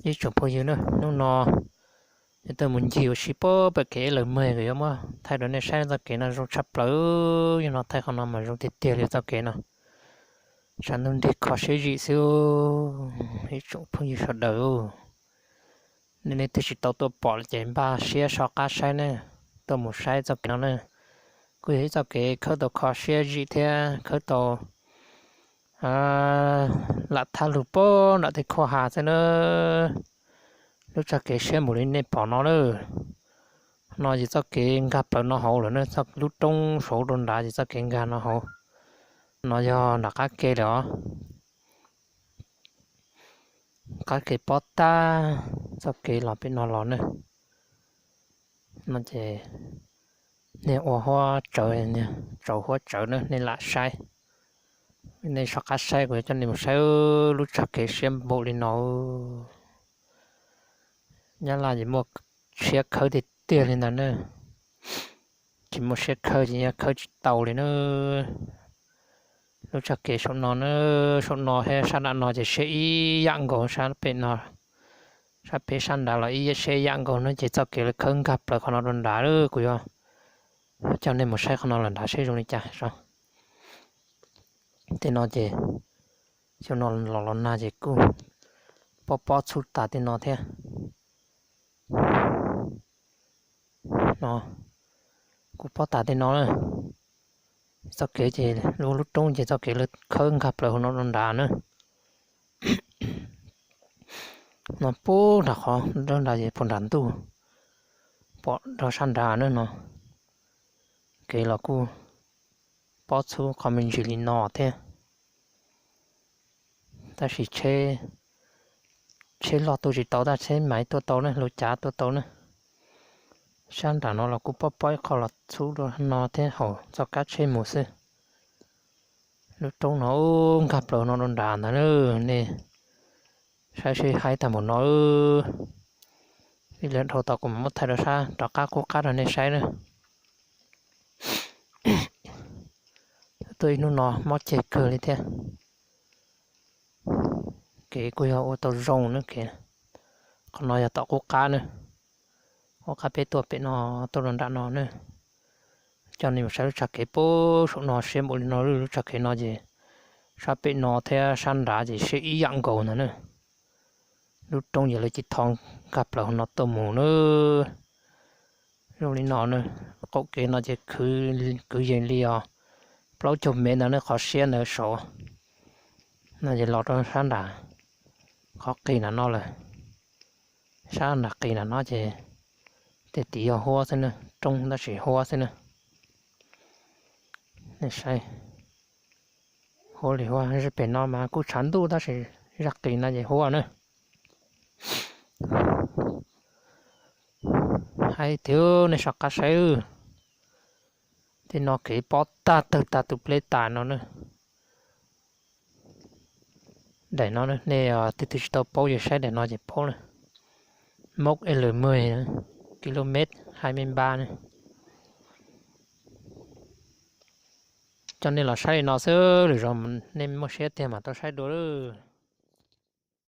Ib tsoom phooj ywg na, hnub no yuav tuaj mus ncig ua si pem kev lawm mas kuv yuav muab thaij rau nej saib txoj kev no zoo tshaj plaws. Yog no thaij qhov no mas zoo tiag tiag li txoj kev no. Tshav ntuj nrig kho siab zim xwb. Ib tsoom phooj ywg sawv daws, nej leej twg tsis tau tuaj pom lawm ces npaj siab so qab saib ne, tuaj mus saib txoj kev no na. Kuj yog ib txoj kev khawb tau kho siab zim thiab khawb tau lam thab lug pem nram tej khua ha xwb na. Lub txoj kev siab npaum li nej pom no na. No ces txoj kev nkag plaws no hauv lawm na, txoj lub roob saud rau nrad ces txoj kev nkag no hauv. No yog nram qab ke lawm os. Qab ke pob tag, txoj kev los pem no los na. No ces nej ua huab tsawv, tsaus huab tsawv na nej lam saib. Nej so qab saib kuv yuav coj nej mus saib lub txoj kev siab npaum li no. Nyab Laj ces muaj siab khawb tiag tiag li ntawd na. Tsis muaj siab khawb ces yeej khawb tsis tau li na. Lub txoj kev saum no na, saum no thiab sab nram no ces siab ib yam nkaus, sab pem no, sab pem sab nrad los ib siab ib yam nkaus na. Ces txoj kev lawv khawb nkag plaws qhov no rau nrad, kuv yuav coj nej mus saib qhov no lawm nrad seb zoo li cas. Tej no ces xyoo no los los nag ces kuj pob pob txhub tas tej no thiab. No kuj pob tas tej no na. Txoj kev ces lub lub roob ces txoj kev lawv khawb nkag plaws hauv no rau nrad na. No puag nram qhov nrad ces puag nram ntuj, pom rau sab nrad na no. Kev los kuj pob txhub qhov me ntsis li no thiab. Tab sis tsheb, tsheb loj tuaj tsis tau tab tsheb maiv tuaj tau na, lub cav tuaj tau na. Sab nram no los kuj pob pob ib qho los txhub rau no thiab haum txoj kab tsheb mus xwb. Lub roob no nkag plaws no rau nrad ntag na. Nej saib seb haib tag npaum no. Ib lwm dhau tod kuv mam muab thaij rau sab rov qab qub qab rau nej saib na. Tuaj ib hnub no mob ceg kawg li thiab. Kev kuj yog ua tau zoo na kev. Qhov no yog tom qub qab na. Qub qab peb tuaj pem no, tuaj rau nram no na. Coj nej mus saib lub txoj kev puag saum no siab npaum li no, lub txoj kev no ces sab pem no thiab sab nrad ces siab ib yam nkaus ntag na. Lub roob ces lawv cia li thov nkag plaws hauv no tuaj mus na. Zoo li no na, qaum kev no ces kwv yees li os plaub caug mev ntawd na, qhov siab ntawd saud. No ces los rau sab nram, qhov qis nram no lawm. Sab nram qis nram no ces tej tim yog huab xwb na, roob tab sis huab xwb na. Nej saib, huab li huab. Zaj pem no mas kuj tshav ntuj tab sis zaj qis no ces huab na. Haib tiag, nej soj qab saib. Tej no kev pob tag tawg tag tus pleb tas no na. Daim no nej tus twg tsis tau paub ces saib daim no ces paub na. Mốc L mười, km hai mươi ba na. Coj nej los saib li no xwb, lwm zaus nej muaj siab tiag mam tau saib dua lawm.